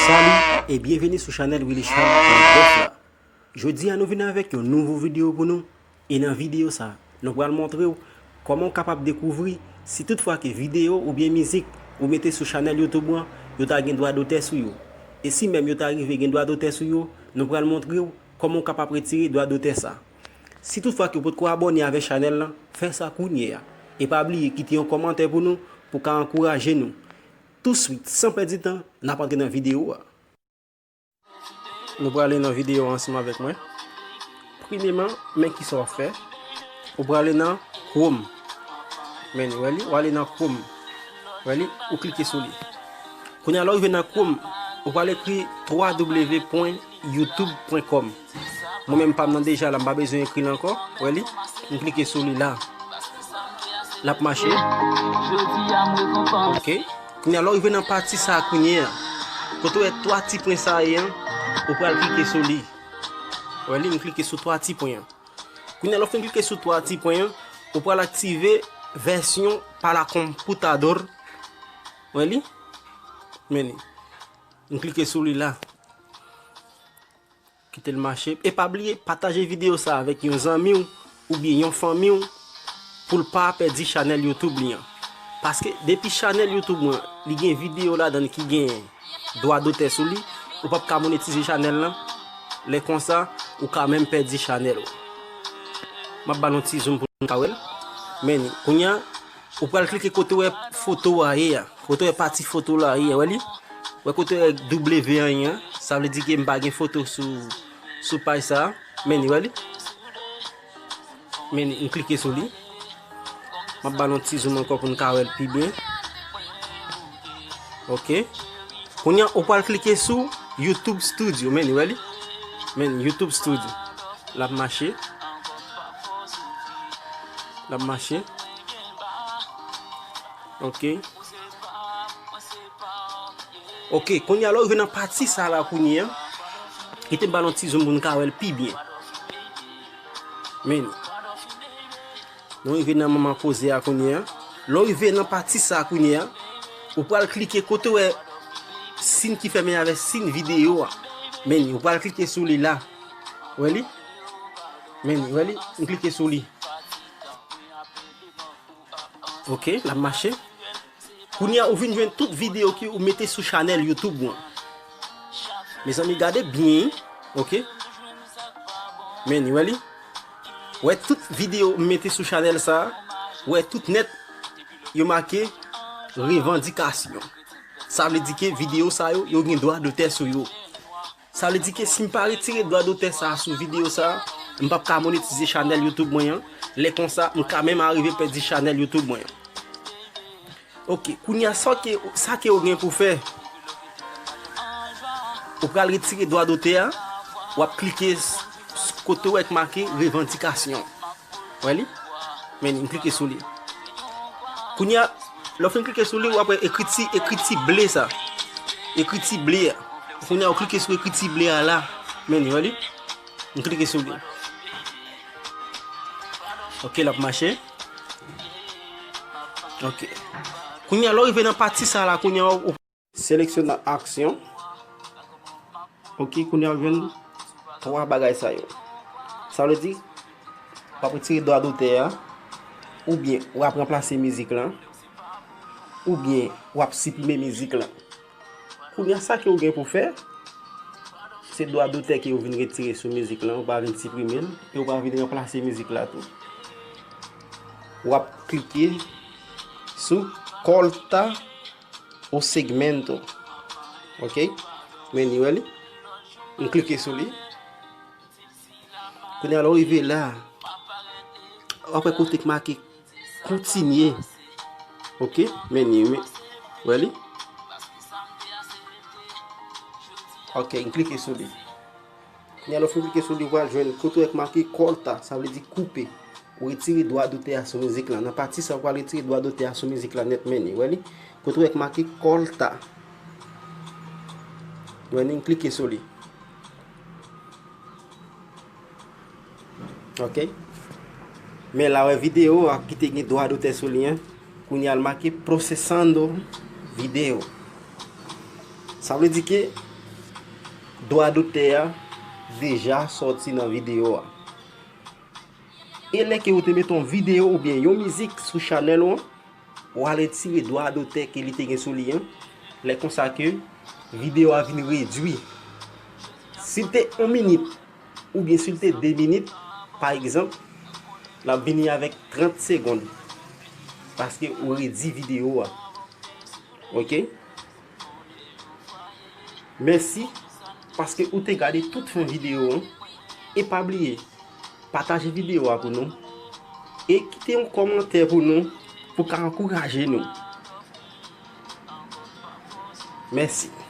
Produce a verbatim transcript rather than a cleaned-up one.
Salut e byenveni sou chanèl Willy Charles Dèf la. Jodi a nou vin avèk yon nouvo videyo pou nou. E nan videyo sa, nou pral montre w kòman w kapab dekouvri si toutfwa ke videyo oubyen mizik ou mete sou chanèl YouTube ou an, yo ta gen dwa dotè sou yo. E si menm yo ta rive gen dwa dotè sou yo, nou pral montre w kòman w kapab retire dwa dotè sa. Si toutfwa ke w potko abòne avèk chanèl lan, fè sa kounye a. E pa bliye kite yon kòmantè pou nou, pou ka ankouraje nou. Touswit, san pèdi tan, n ap antre nan videyo a. Nou prale nan videyo a ansanm avèk mwen. Premyeman, men kisa w ap fè. Ou prale nan Chrome. Men li, wè li, ou ale nan Chrome. Wè li, ou klike sou li. Kounye a, lè w rive nan Chrome, ou pral ekri twa w pwen youtube pwen kòm. Mwen menm, pa m nan deja la, m pa bezwen ekri l ankò. Wè li, m klike sou li la. L ap mache. Ok. Kounye a, lè w rive nan pati sa a kounye a, kote w wè twa ti pwen sa a ye an, ou pral klike sou li. Wè li, m klike sou twa ti pwen an. Kounye a, lè w fin klike sou twa ti pwen an, ou pral aktive vèsyon pa la computador. Wè li? Men li. M klike sou li la. Kite l mache. E pa bliye pataje videyo sa avèk yon zanmi w oubyen yon fanmi w pou l pa pèdi chanèl YouTube li an. Paske depi chanèl YouTube mwen, li gen videyo ladan l ki gen dwa dotè sou li, ou p ap ka monetize chanèl lan. Lè konsa, ou ka menm pèdi chanèl ou. M ap ba l yon ti zoom pou nou ka wè l. Men li, kounye a, ou pral klike kote w wè foto a ye a. Kote w wè pati foto la ye a, wè li? Wè kote w wè W an ye a? Sa vle di ke m pa gen foto sou, sou paj sa a. Men li, wè li? Men li, m klike sou li. M ap ba l yon ti zoom ankò pou n ka wè l pi byen. Ok. Kounye a, ou pral klike sou YouTube Studio. Men li, wè li? Men li, YouTube Studio. L ap mache. L ap mache. Ok. Ok, kounye a, lè w rive nan pati sa la kounye a, kite m ba l yon ti zoom pou n ka wè l pi byen. Men li. Nou rive nan moman koze a kounye a. Lè w rive nan pati sa kounye a, ou pral klike kote w wè siy ki fèmen avèk siy videyo a. Men li, ou pral klike sou li la. Wè li? Men li, wè li? M klike sou li. Ok, l ap mache. Kounye a, ou vin jwenn tout videyo ke ou mete sou chanèl YouTube ou an. Mezanmi, gade byen, ok? Men li, wè li? Wè tout videyo m mete sou chanèl sa a, wè tout nèt, yo make revandikasyon. Sa vle di ke videyo sa yo, yo gen dwa dotè sou yo. Sa vle di ke si m pa retire dwa dotè sa a sou videyo sa a, m p ap ka monetize chanèl YouTube mwen an. Lè konsa, m ka menm arive pèdi chanèl YouTube mwen an. Ok, kounye a, sa ke, sa ke w gen pou fè, ou pral retire dwa dotè a, w ap klike s-, s-, kote w wè k make revandikasyon. Wè li? Men li, m klike sou li. Kounye a, lè w fin klike sou li, w ap wè ekriti, ekriti ble sa. Ekriti ble a. Kounye a, w klike sou ekriti ble a la. Men li, wè li? M klike sou li. Ok, l ap mache. Ok. Kounye a, lè w rive nan pati sa la, kounye a, ou Seleksyon nan aksyon. Ok, kounye a w jwenn twa bagay sa yo. Sa vle di, w ap retire dwa dotè a, oubyen w ap ranplase mizik lan, oubyen w ap siprime mizik lan. Kounye a, sa ke w gen pou fè, se dwa dotè ke w vin retire sou mizik lan, ou pa vin siprime l, e ou pa vin ranplase mizik la tou. W ap klike sou corta o segmento. Ok? Men li, wè li? M klike sou li. Kounye a, lè w rive la, w ap wè kote k make kontinye. Ok? Men li, men, wè li? Ok, m klike sou li. Kounye a, lè w fin klike sou li, ou pral jwenn kote w wè k make corta, sa vle di koupe. Ou retire dwa dotè a sou mizik lan. Nan pati sa, ou pral retire dwa dotè a sou mizik lan nèt, men li, wè li? Kote w wè k make corta. Wè li, m klike sou li. Ok. Men la, wè videyo a ki te gen dwa dotè sou li an. Kounye a, l make procesando video. Sa vle di ke Dwa dotè a deja sòti nan videyo a. E lè ke ou te mete yon videyo oubyen yon mizik sou chanèl ou an, ou al retire dwa dotè ke li te gen sou li an, lè konsa ke videyo a vin redwi. Si l te yon minit, oubyen si l te de minit, pa egzanp, l ap vini avèk trant segonn. Paske ou redwi videyo a. Ok? Mèsi paske ou te gade tout fen videyo an. E pa bliye, pataje videyo a pou nou. E kite yon kòmantè pou nou, pou ka ankouraje nou. Mèsi.